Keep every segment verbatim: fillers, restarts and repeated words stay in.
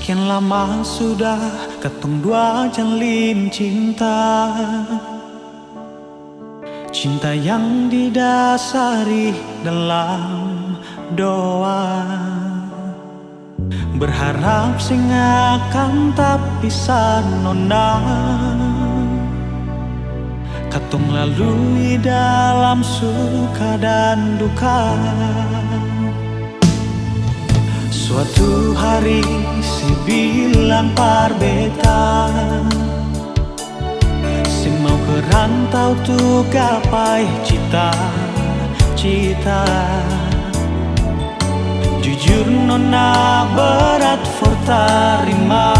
Kian lama sudah katong dua jalin cinta, cinta yang didasari dalam doa. Berharap seng akan tapisah, nona. Katong lalui dalam suka dan duka. Suatu hari se bilang par beta, se mau ke rantau tu gapai cita-cita. Jujur nona, berat for tarima,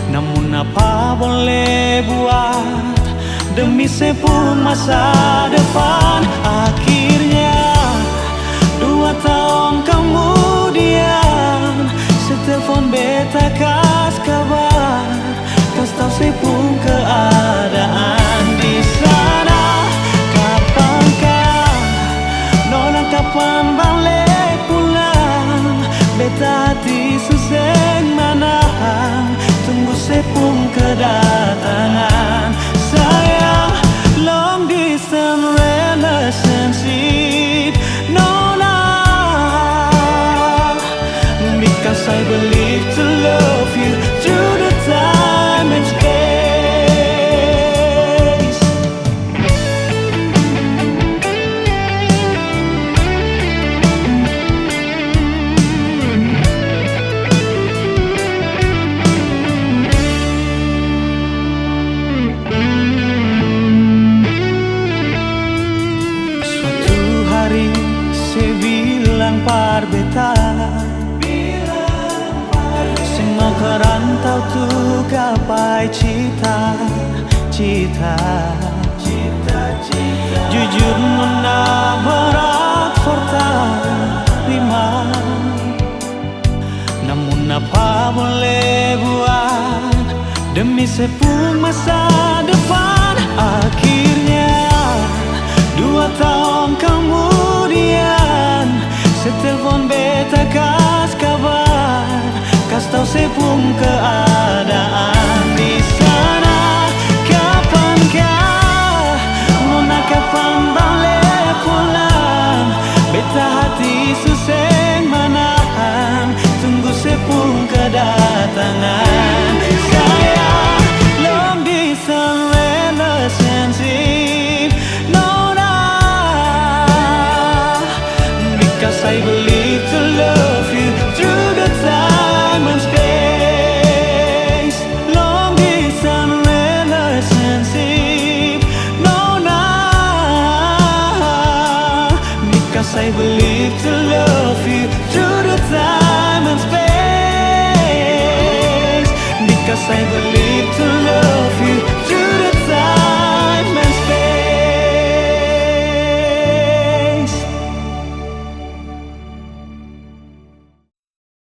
namun apa boleh buat demi se pung masa depan. Akhirnya, dua tahun kemudian, se telfon beta kas kabar, kas tau se pung keadaan di sana. Kapankah nona, kapan bale pulang? Beta hati su seng manahan, tunggu se pung kedatangan. Sayang, long distance relationship, nona. Because I believe to love you through the time and space. Suatu hari se bilang par beta, se mau ka rantau tu gapai cita-cita. Jujur nona, berat for tarima. Namun apa boleh buat demi se pung masa depan. Akhirnya, dua tahun kemudian, se telfon beta kas kabar, kas tau se pung keadaan di sana. Kapankah nona, kapan bale pulang? Beta hati su seng manahan, tunggu se pung kedatangan. Sayang, long distance relationship, nona. Because I believe to love you through the time and space. Long distance relationship, nona. Because I believe to love you through the time and space. Because I believe to love